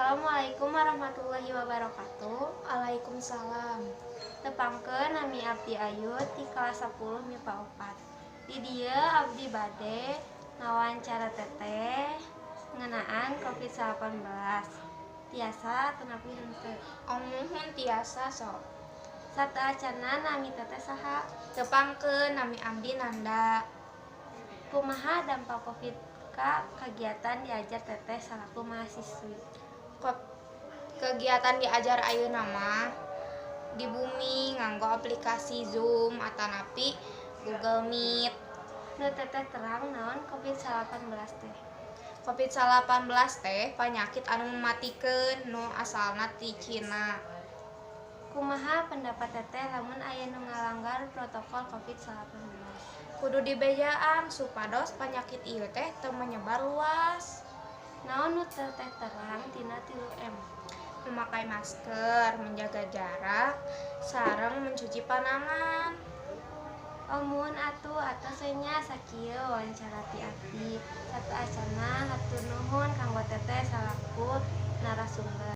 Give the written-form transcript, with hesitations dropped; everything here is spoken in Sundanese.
Assalamualaikum warahmatullahi wabarakatuh. Waalaikumsalam. Tepangkeun, nami abdi Ayu ti kelas 10 MIPA 4. Di dieu abdi bade ngawancara Teteh ngeunaan Covid-19. Tiasa atanapi henteu? Oh, muhun, tiasa, sok. Sateuacanna, nami Teteh saha? Tepangkeun, nami abdi Nanda. Kumaha dampak Covid ka kagiatan diajar Teteh salaku mahasiswi? Kegiatan diajar ayeuna mah di bumi nganggo aplikasi Zoom atanapi Google Meet. Nu Teteh terang, naon Covid-19 teh? Covid-19 teh panyakit anu mematikeun nu asalna ti Cina. Kumaha pendapat Teteh lamun aya nu ngalanggar protokol Covid-19? Kudu dibejaan supados panyakit ieu teh teu menyebar luas. Naon nu Teteh terang tina 3M? Memakai masker, menjaga jarak, sareng mencuci panangan. Oh, muhun atuh, atos we nya, sakieu wawancara ti abdi. Sateuacanna, hatur nuhun kanggo Teteh salaku narasumber.